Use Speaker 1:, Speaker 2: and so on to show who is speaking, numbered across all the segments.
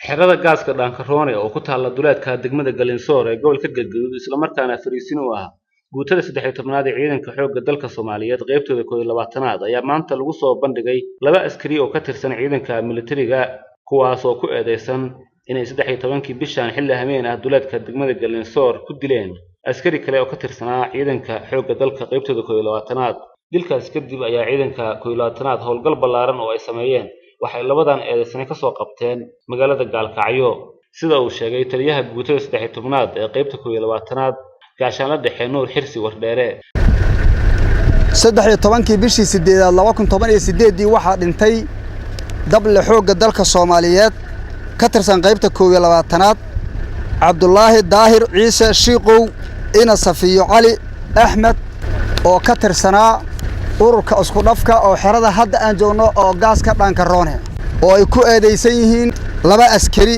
Speaker 1: Xerada gaaska Dhaankaroone oo ku taalla duleedka degmada Galinsoor ee gobolka Galgaduud, isla markaana fariisin u ah guutada 13aad ee ciidanka xoogga dalka Soomaaliyeed qaybtooda 21aad, ayaa maanta lagu soo bandhigay laba askari oo ka tirsan ciidanka militariga, kuwaas oo ku eedeysan inay 13kii bishan xilli hameen ah duleedka degmada Galinsoor ku dileen askari kale oo ka tirsanaa ciidanka xoogga dalka qaybtooda 21aad. Dilkaas kadib ayaa ciidanka 21aad howlgal ballaaran oo ay sameeyeen waxay labadan eedeysane ka soo qabteen magaalada Gaalkacyo, sida uu sheegay taliyaha guutada 13aad ee qaybta 21aad, Gaashaanle Dhexe Nuur Xirsi Wardheere.
Speaker 2: 13kii bishii sideedaad 2018dii waxaa dhintay dable xoogga dalka Soomaaliyeed ka tirsan qaybta 21aad, Cabdulaahi Daahir Ciise Shiiqow ina Safiyo Cali Axmed, oo ka tirsanaa ururka isku dhafka oo xerada hadda aan joogno oo gaaska Dhaankaroone, oo ay ku eedaysan yihiin laba askari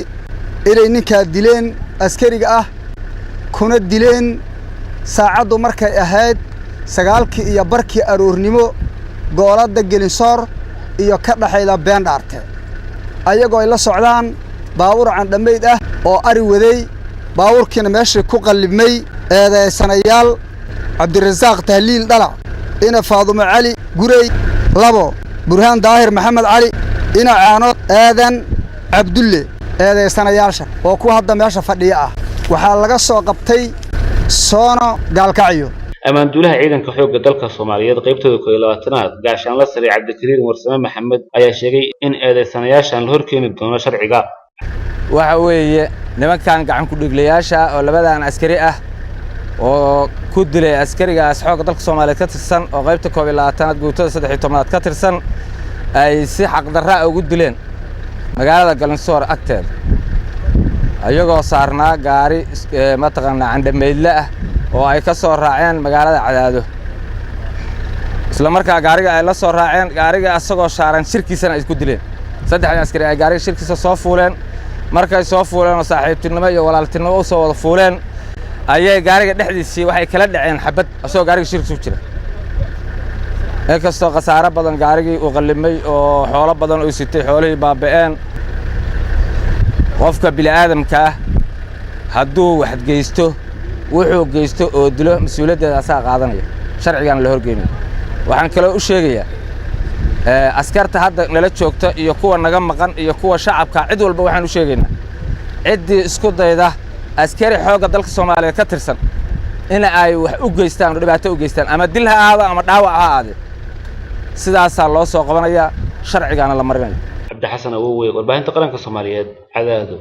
Speaker 2: inay ninkaa dileen askariga ah, kuna dileen saacaddu markay ahayd 9:30 aroornimo gooladda Gelinsoor iyo ka dhexayda Beendhaarte, ayagoo ay la socdaan baabuur candhamayd ah oo ari waday, baabuurkiina meeshii ku qallibmay. Eedaysanayaal Cabdirasaaq Tahliil Dhalac ina Faadumo Cali Gurey, labo Burhaan Daahir Maxamed Cali ina Caanood Aadan Cabdulle. Eedaysanayaasha oo kuwa hadda meesha fadhiya ah waxaa laga soo qabtay Soono Gaalkacyo.
Speaker 1: Ammaanduulaha ciidanka xoogga dalka Soomaaliyeed qaybtooda 21aad, Gaashaanle Sare Cabdikariin Warsame Maxamed, ayaa sheegay in eedeysanayaashan la horkeeni doono sharciga.
Speaker 3: Waxa weeye nimankan gacan ku-dhiiglayaasha oo labadan askari ah oo ku dilay askarigaas xoogga dalka Soomaaliyeed ka tirsan oo qaybta 21aad guutada 13aad ka tirsan, ay si xaqdarraa ugu dileen magaalada Galinsoor agteeda, ayagoo saarnaa gaari mataqaanaa candhamaydle ah oo ay ka soo raaceen magaalada Cadaado. Isla markaa gaariga ay la soo raaceen, gaariga asagoo shaaran shirkiisana ay isku dileen. Saddexdan askari ay gaariga shirkiisa soo fuuleen. Markay soo fuuleen oo saaxiibtinimo iyo walaaltinimo u soo wada fuuleen, ayay gaariga dhexdiisii waxay kala dhaceen xabad asagoo gaariga shirkiisa ku jira. Inkastoo khasaare badan gaarigii uu qallimay oo xoolo badan uu sitay, xoolihii baaba'een. Qofka bini'aadamka ah hadduu wax geysto, wuxuu geysto oo dilo, mas-uuliyaddeeda asaga qaadanaya, sharcigaana la horgeynayo. Waxaan kaloo u sheegayaa askarta hadda nala joogta iyo kuwa naga maqan iyo kuwa shacabka, cid walba waxaan u sheegaynaa, ciddii isku dayda askari xoogga dalka Soomaaliyeed ka tirsan in ay wax u geystaan oo dhibaato u geystaan, ama dil ha ahaado ama dhaawac ha ahaadee, sidaasaa loo soo qabanayaa, sharcigaana la marinaya.
Speaker 1: Cabdixasan Awowe, warbaahinta qaranka Soomaaliyeed, Cadaado.